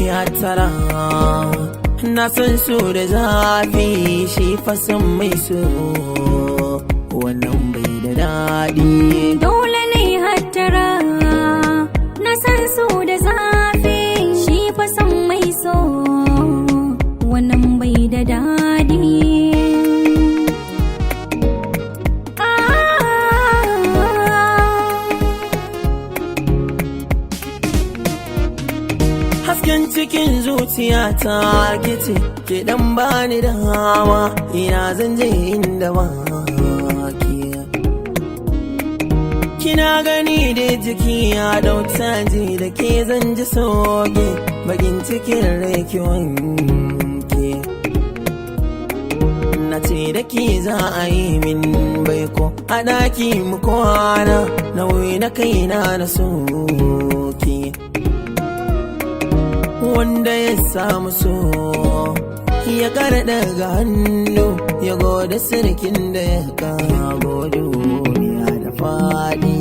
Hattara, na san so da zafi, shi fasan mai so wannan bai da daɗi. Dole ne hattara, na san so da zafi, shi fa san mai so wannan bai da daɗi. Ah. Hasken cikin zuciyata kice, ke dan bani da hawa, ina zan je inda ba ke? Kina gani da jiki ya dau caji, da ke zan ji soge bakin cikin rai ki wanke. Na ce da ke za a yi min baiko a ɗaki mu kwana, nauyi na kaina na soke. Wanda ya samu so ya kara daga hannu, ya gode sirkin da ya kago duniya da faɗi.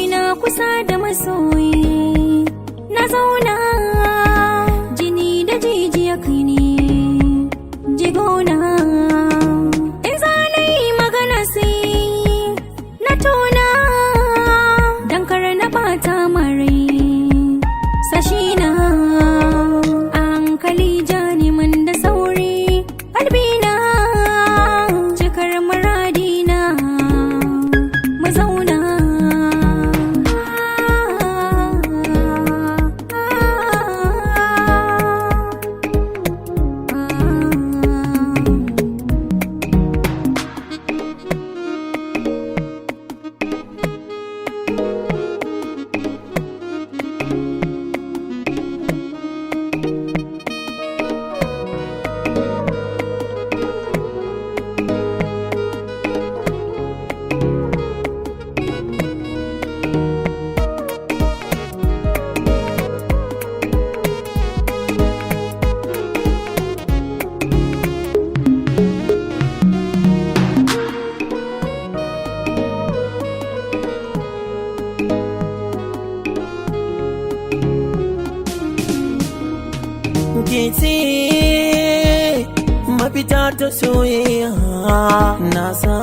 Ina kusa da masoyi na zauna, jini da jijiya kai ne jigona. In za na yi magana sai na tona, don kar na bata marai sashina. Hankali jani man da sauri, kalbina cikar muradina, mu zauna. Ke ce mafita ta soyayya, na sa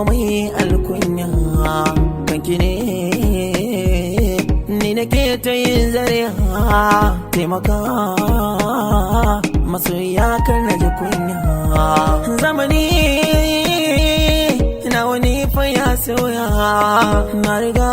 mai alkunya kanki ne, ni nake ta yin zariya, taimaka masoyiya kan na ji kunya. Zamani na wani fa ya soya, na riga